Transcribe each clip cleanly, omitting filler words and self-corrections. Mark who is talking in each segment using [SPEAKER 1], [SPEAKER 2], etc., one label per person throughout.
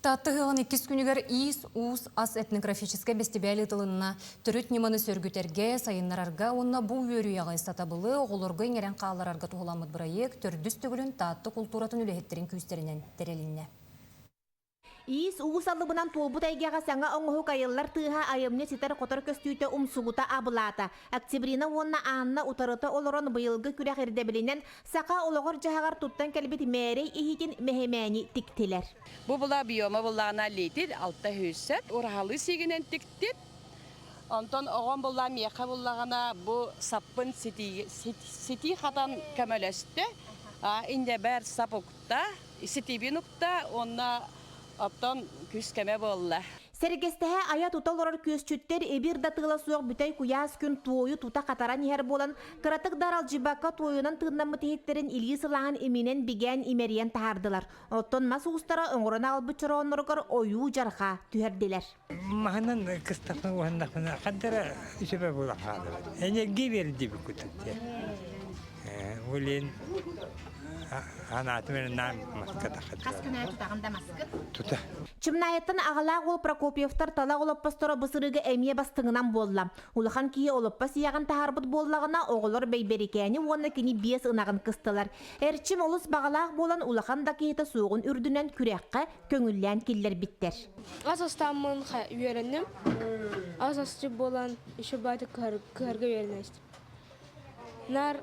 [SPEAKER 1] Таатта ыһыаҕын иккис күнүгэр Иис-уус ас этнографическай бэстибээл ыытылынна. Төрүт ньыманы сөргүтэргэ, сайыннарарга уонна бу үөрүйэҕи, сатабылы оҕолорго иҥэрэн хаалларарга туһуламмыт бырайыак төрдүс төгүлүн Таатта култууратын үлэһиттэрин күүстэринэн тэрилиннэ.
[SPEAKER 2] Иис-уус алыбынан туолбут эйгэҕэ саҥа оҥоһук айыллар тыаһа айымньы ситэр-хотор көстүүтэ умсугута абылаата. Октябрина уонна Анна утарыта олорон быйылгы күрэх ирдэбилинэн саха олоҕор-дьаһаҕар туттан кэлбит мээрэй иһитин мэһэмээни тиктилэр.
[SPEAKER 3] Бу була биома буллаҕына литр алта сүүсэ ураһалыы сиигинэн тиктим. Онтон оҕом булла миэхэ буллаҕына бу саппын ситии хатан көмөлөстө. Иннебэр сап укта, ситиибин укта уонна оттон күүс-көмө буолла.
[SPEAKER 2] Сэргэстэһэ айа-тута олорор күөсчүттэр эбир да тыала суох бүтэй куйаас күн туойу тута хатаран иһэр буолан, кыратык да аралдьыйбакка туойунан тыыннаммыт иһиттэрин илии сылааһын иминэн бигээн имэрийэн таһаардылар. Оттон мас уустара оҥорон аҕалбыт чороонноругар ойуу-дьарҕаа түһэрдилэр.
[SPEAKER 4] Маһынан кыстахпына уһаннахпына хантара үчүгэй буолан хаалабын. Энергия биэрдибит курдук диэн. Улин анаатым эрэ наам маска
[SPEAKER 2] Хас күн аайы тутаҕын да маскын?
[SPEAKER 4] Тута.
[SPEAKER 2] Чымнаайыттан аҕалаах уол Прокопьевтар талах олоппосторо бу сырыыга эмиэ бастыҥынан буолла. Улахан киһи олоппос ийэҕин таһаарбыт буоллаҕына, оҕолор Бэйбэрикээни уонна кини биэс ынаҕын кыстылар. Эрчим олус баҕалаах буолан улахан да киһитэ суоҕун үрдүнэн күрэххэ көҥүллээн киллэрбиттэр.
[SPEAKER 5] Ас астааммын үөрэнним. Ас асчыт буолан еще баайдык кыһарга үөрэнэ истим. Наар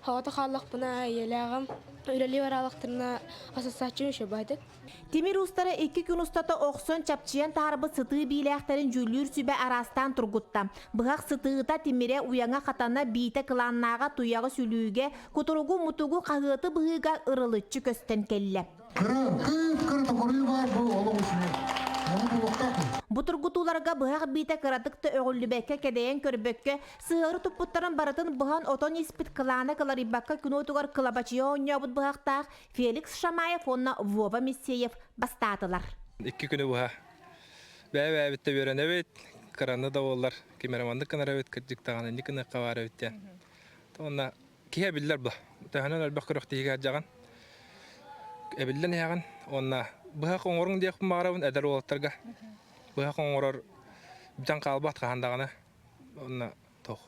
[SPEAKER 5] хаҕата хааллахпына ийэлээҕим үлэлии бараалахтарына ас астааччым еще баайдык.
[SPEAKER 2] Тимир уустара икки күн устата охсон чапчыйан таһаарбыт сытыы биилээхтэрин дьүүллүүр сүбэ араастаан тургутта. Быһах сытыыта, тимирэ, уйаҥа, хатана, биитэ, кылааннааҕа, туйаҕы, сүлүүгэ, кутуругу, мутугу, хаһыаты быһыыга ырылыччы көстөн кэллэ.
[SPEAKER 6] Кыра, кыып-кыра токуруйу баар бу олох үчүгэй. Ону булуохтаах.
[SPEAKER 2] Бу тургутууларга быһах биитэ кыратык да өҕүллүбэккэ кэдэйэн көрбөккө, сыһыары туппуттарын барытын быһан отон испит кылаана кыларыйбакка күн уотугар кылабачыйа оонньообут быһахтаах Феликс Шамаев уонна Вова Миссеев бастаатылар.
[SPEAKER 7] Икки күнү быһа бэйэ-бэйэбиттэ үөрэнэбит, кыраны да буоллар, ким эрэ маннык гынар эбит, кырдьык даҕаны инник гыныахха баар эбит диэн. Уонна киһи эбиллэр бу. Төһөнөн элбэх күрэхтэһиигэ сылдьаҕын, эбиллэн иһэҕин уонна быһах оҥоруҥ диэхпин баҕарабын эдэр уолаттарга. Быһах оҥорор бүтэн хаалбат хаһан даҕаны. Уонна туох.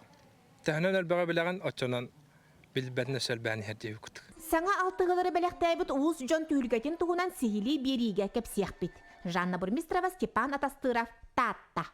[SPEAKER 7] Төһөнөн элбэҕи билэҕин, оччонон билбэтин өссө элбээн иһэр диэбит.
[SPEAKER 2] Саҥа алтыһыылары бэлэхтээбит уус дьон түһүлгэтин туһунан сиһилии биэриигэ кэпсиэхпит. Жанна Бурмистрова, Степан Атастыров, Таатта.